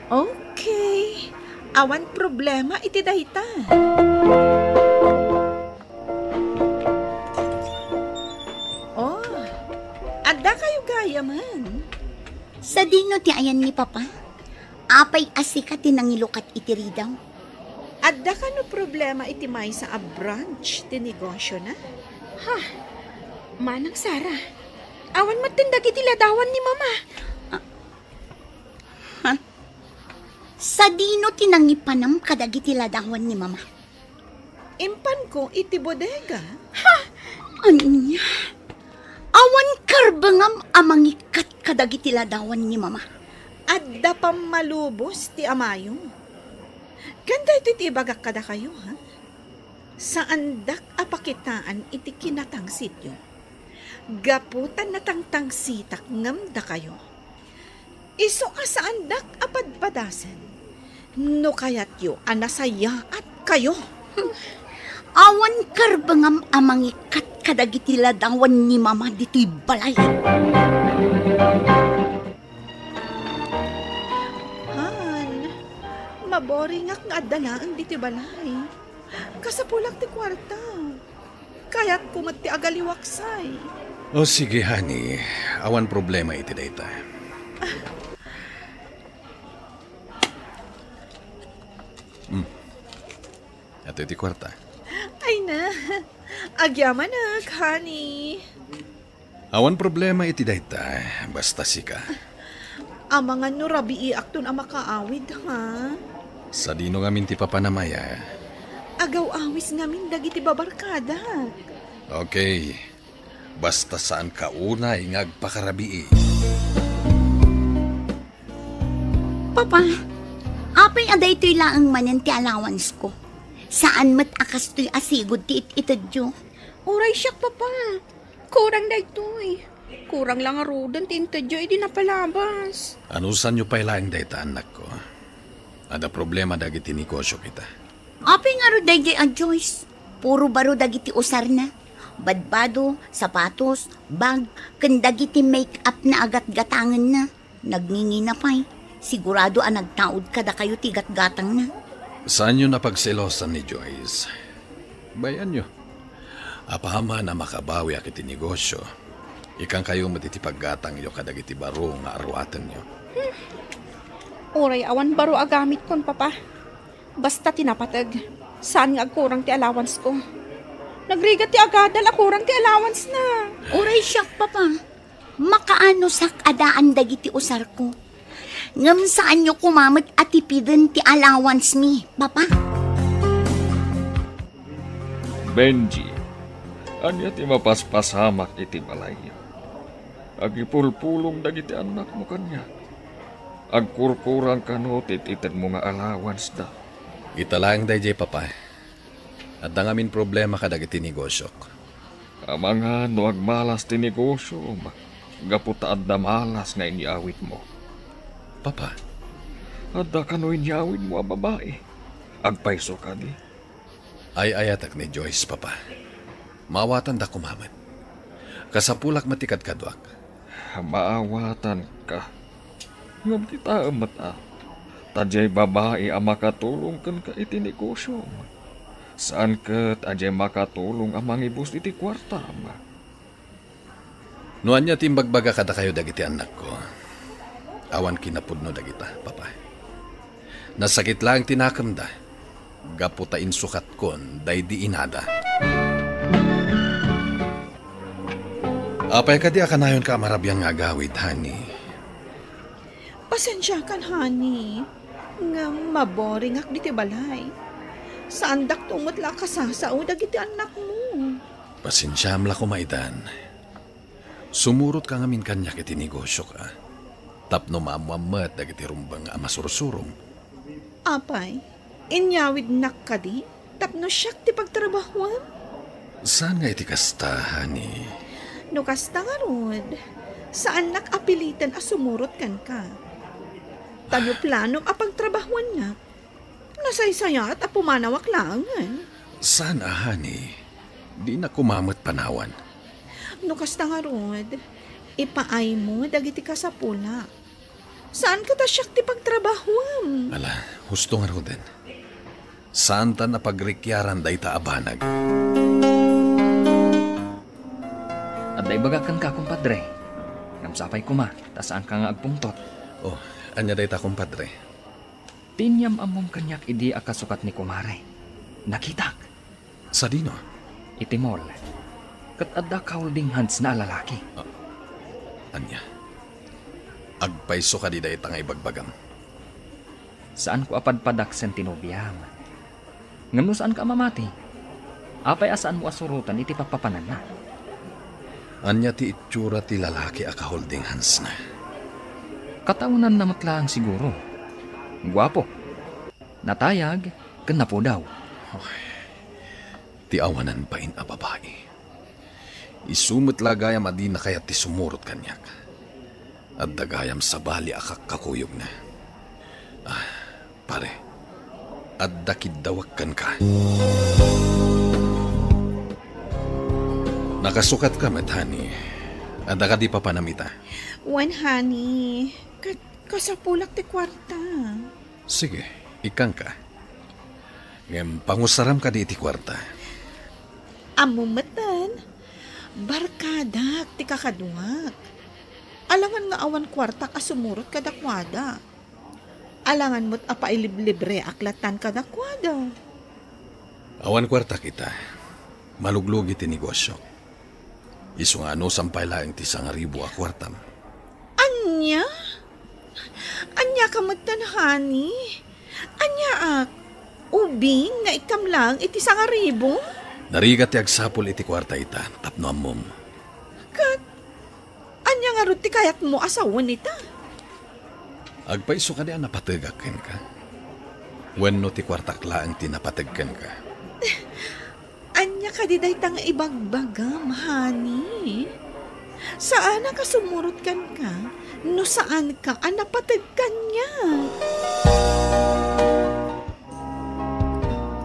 Okay. Awan problema iti dayta. Oh, adda kayo gayamen. Sadino ti ayan ni Papa? Apay a sika ti nangilukat iti ridaw? Adda kano problema iti maysa a branch ti negosiona? Ha? Manang Sara, awan metten dagiti ladawan ni Mama. Ah. Ha? Sadino ti nangipanam kadagiti ladawan ni Mama? Impanko iti bodega. Ha? Ania? Awan karbengam a mangikkat kadagiti ladawan ni Mama? Adda pammalubos ti amayo. Ken daytoy ti ibagak kadakayo, ha? Saandak a pakitaan iti kinatangsityo. Gapu ta natangtangsitak ngem dakayo. Isu a saandak a padpadasen no kayatyo a nasayaat kayo. Awan karbengam a mangikkat kadagiti ladawan ni Mama ditoy balay. Han, maboringak nga adda laeng ditoy balay. Kasapulak ti kuarta. Kayatko met ti agaliwaksay. O sige, honey. Awan problema iti dayta. Hmm. Atoy ti kuarta. Ay na. Agyamanak, honey. Awan problema iti dayta, basta sika. Amangan no rabiiakton a makaawid, ha? Sadino ngamin ti papanam aya? Agaw-awis ngamin dagiti babarkadak. Okay. Basta saanka unay nga agpakarabii. Papa, apay a daytoy laeng manen ti allowance ko? Saan met a kastoy a sigud ti it-itedyo. Uray siak, Papa. Kurang daytoy. Kurang la ngaruden ti intedyo idi napalabas. Anusanyo pay laeng dayta, annakko? Adda problema dagiti negosyo kita. Apay ngarud daydiay a Joyce? Puro baro dagiti usarna. Badbado, sapatos, bag, ken dagiti make-up na a gatgatangenna. Nagngingina pay. Sigurado a nagtaud kadakayo ti gatgatangna. Saanyo napagselosan ni Joyce. Bayanyo. Apaman a makabawiak iti negosyo, ikkankayo met iti paggatangyo kadagiti baro nga aruatenyo. Uray awan baro a gamitkon, Papa. Basta ti napateg, saan nga agkurang ti allowance ko. Nagrigat ti agadal a kurang ti allowance na. Uray siak, Papa. Makaano sak a daan dagiti usarko. Ngem saanyo koma met a tipiden ti allowance mi, Papa. Benji, ania ti mapaspasamak iti balayyo? Agipulpulong dagiti annakmo kaniak. Agkurkurang kano ti itedmo nga allowance da. Ita laeng daydiay, Papa. Adda ngamin problema kadagiti negosyok. Amangan no agmalas ti negosyom, gapu ta adda malas nga inyawidmo. Papa. Adda kano inyawidmo a babai. Agpayso kadi? Ay-ayatek ni Joyce, Papa. Maawatanda koma met. Kasapulak met ti kadkaduak. Maawatanka. Ngem kitaem met a, ta diay babai a makatulong kenka iti negosyom. Saan ket a diay makatulong a mangibus iti kuartam. No ania ti imbagbaga kadakayo dagiti annakko, awan kinapudno dagita, Papa. Nasakit laeng ti nakemda gapu ta insukatkon daydi inada. Apay kadi a kanayonka a marabian nga agawid, honey? Pasensiakan, honey, ngem maboringak ditoy balay. Saandakto met la a kasasao dagiti annakmo. Pasensiam la koma itan. Sumurotka ngamin kaniak iti negosyok a, tapno maammoam met dagiti rumbeng a masursurom. Apay, inyawidnak kadi tapno siak ti pagtrabahuam? Saan nga iti kasta, honey? No kasta ngarud, saannak a piliten a sumurot kenka. Ta no planom a pagtrabahuannak, nasaysayaat a pumanawak laengen. Saan a, honey? Dinak koma met panawan. No kasta ngarud, ipaaymo dagiti kasapulak. Saan ket a siak ti pagtrabahuam? Ala, husto ngaruden. Saantan a pagrikiaran dayta a banag. Adda ibagak kenka, kumpadre. Ngem sapay koma, ta saanka nga agpungtot. Oh, ania dayta, kumpadre? Ti inyam-ammom kaniak idi a kasukat ni kumare. Nakitak. Sadino? Iti mall. Ket adda ka-holding hands-na a lalaki. Ah, ania? Agpayso kadi dayta nga ibagbagam? Saanko a padpadaksen ti nobiam. Ngem no saanka a mamati, apay a saanmo a suroten iti pappapananna? Ania ti itsura ti lalaki a ka-holding hands-na? Kataonanna met laeng siguro. Guapo. Natayag ken napudaw. Ti awanan bain a babai. Isu met la gayam a dina kayat ti sumurot kaniak. Adda gayam sabali a kakkakuyogna. Ah, pare, adda kiddawek kenka. Nakasukatka met, honey. Adda kadi papanam ita? Wen, honey. Ket kasapulak ti kuarta. Sige, ikkanka. Ngem pangusaram kadi iti kuarta? Ammom metten, barkadak ti kakaduak. Alangan nga awan kuartak a sumurot kadakuada. Alangan met a pailiblibreak lattan kadakuada. Awan kuartak ita. Maluglugi ti negosyok. Isu nga anusam pay laeng ti sangaribu a kuartam. Ania? Ania ka metten, honey? Aniaak? Ubing nga ikkam laeng iti sangaribu? Narigat ti agsapul iti kuarta ita, tapno ammom. Ngarud ti kayatmo a sawen ita? Agpayso kadi a napategak kenka? Wenno ti kuartak laeng ti napateg kenka? Ania kadi dayta nga ibagbagam, honey? Saanak a sumurot kenka no saanka a napateg kaniak.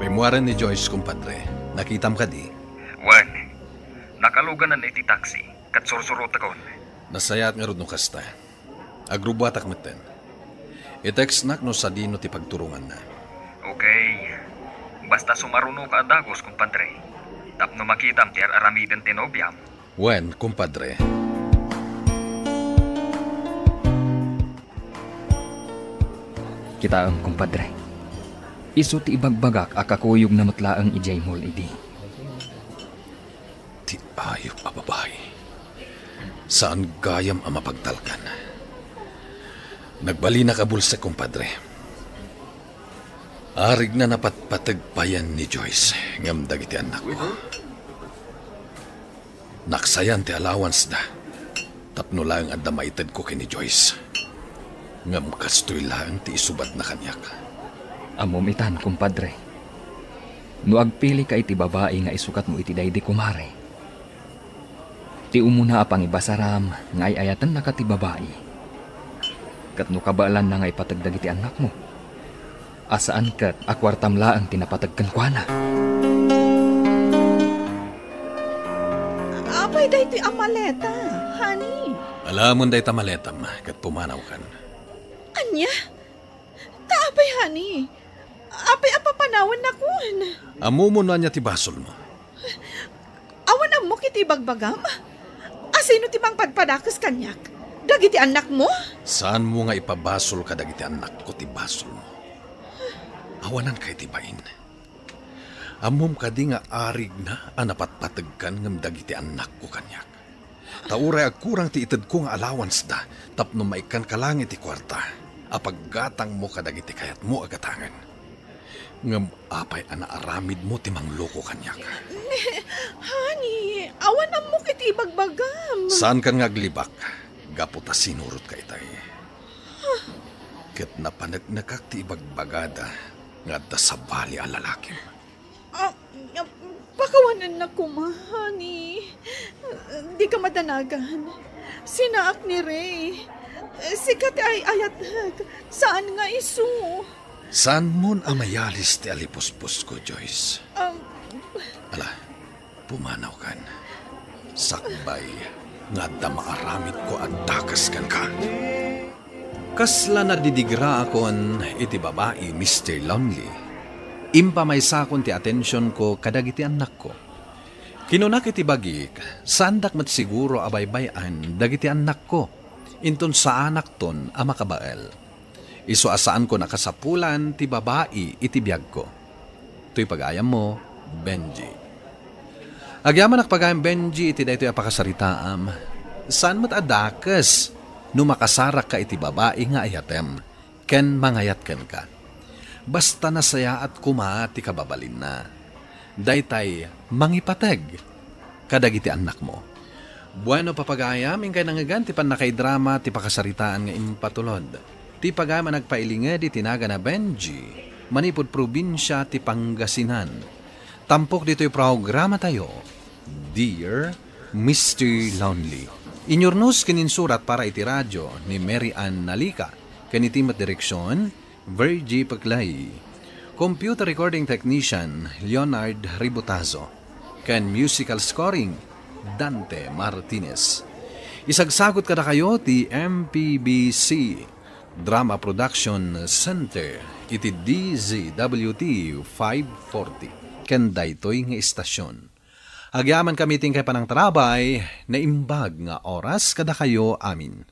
Rimmuaren ni Joyce, kumpadre. Nakitam kadi? Wen, nakaluganan iti taxi, ket sursurotekon. Nasayaat ngarud no kasta. Agrubbuatak metten. I-textnak no sadino ti pagturonganna. Okay. Basta sumarunoka a dagus, kumpadre. Tapno makitam ti ar-aramiden ti nobiam. Wen, kumpadre. Kitaem, kumpadre. Isu ti ibagbagak a kakuyogna met laeng idiay mall idi. Ti ayup a babai. Saan gayam a mapagtalkan. Nagbalinak a bulsek, kumpadre. Arigna napatpateg payen ni Joyce ngem dagiti annakko. Naksayan ti allowance da tapno laeng adda maitedko ken ni Joyce. Ngem kastoy laeng ti isubadna kaniak. Ammom itan, kumpadre. No agpilika iti babai nga isukatmo iti daydi kumare, ti umuna a pangibasaram nga ay-ayatennaka ti babai. Ket no kabaelanna nga ipateg dagiti annakmo, a saan ket a kuartam laeng ti napateg kenkuana. Apay daytoy a maleta, honey? Alamon dayta maletam ket pumanawkan. Ania? Ta apay, honey? Apay a papanawennakon? Ammom no ania ti basolmo? Awan ammok iti ibagbagam? Asino ti mangpadpadakes kaniak? Dagiti annakmo? Saanmo nga ipabasol kadagiti annakko ti basolmo. Awananka iti bain. Ammom kadi nga arigna a napatpategkan ngem dagiti annakko kaniak? Ta uray agkurang ti itedko nga allowance da tapno maikkanka laeng iti kuarta a paggatangmo kadagiti kayatmo a gatangen. Ngem apay a naaramidmo ti mangloko kaniak? Honey, awan ammok iti ibagbagam. Saankan nga aglibak gapu ta sinurotka itay. Ket napaneknekak ti ibagbagada nga adda sabali a lalakim. Ah, pakawanennak koma, honey. Dika madanagan. Sinaak ni Ray. Sika ti ay-ayatek, saan nga isu. Saanmon a mayalis ti alipuspusko, Joyce. Um, Ala, pumanawkan. Sakbay nga adda maaramidko a dakes kenka. Kasla nadidigraakon iti babai, Mister Lonely, impamaysakon ti atensionko kadagiti annakko. Kinunak iti bagik, saandak met siguro a baybay-an dagiti annakko, inton saanakton a makabael. Isu a saanko a kasapulan ti babai iti biagko. Toy pagayammo, Benji. Agyamanak pagayam, Benji, iti daytoy a pakasaritaam. Saan met a dakes no makasarakka iti babai nga ayatem ken mangayat kenka. Basta nasayaat koma ti kababalinna. Daytay mangipateg kadagiti annakmo. Bueno, papagayam, inkay nangngegan ti pannakaidrama ti pakasaritaan nga impatulod. Ti pagayam a nagpailinged iti nagan a Benji, manipud probinsia ti Pangasinan. Tampok ditoy programatayo, Dear Mister Lonely. Inyurnos ken insurat para iti radio ni Mary Ann Nalica, ken iti met direksion, Virgie Paclay. Computer recording technician, Leonard Ributazo. Ken musical scoring, Dante Martinez. Isagsagut kadakayo ti M P B C Drama Production Center iti D Z W T five forty ken daytoy nga istasion. Agyamankami ti inkay panangtarabay, naimbag nga oras kadakayo amin.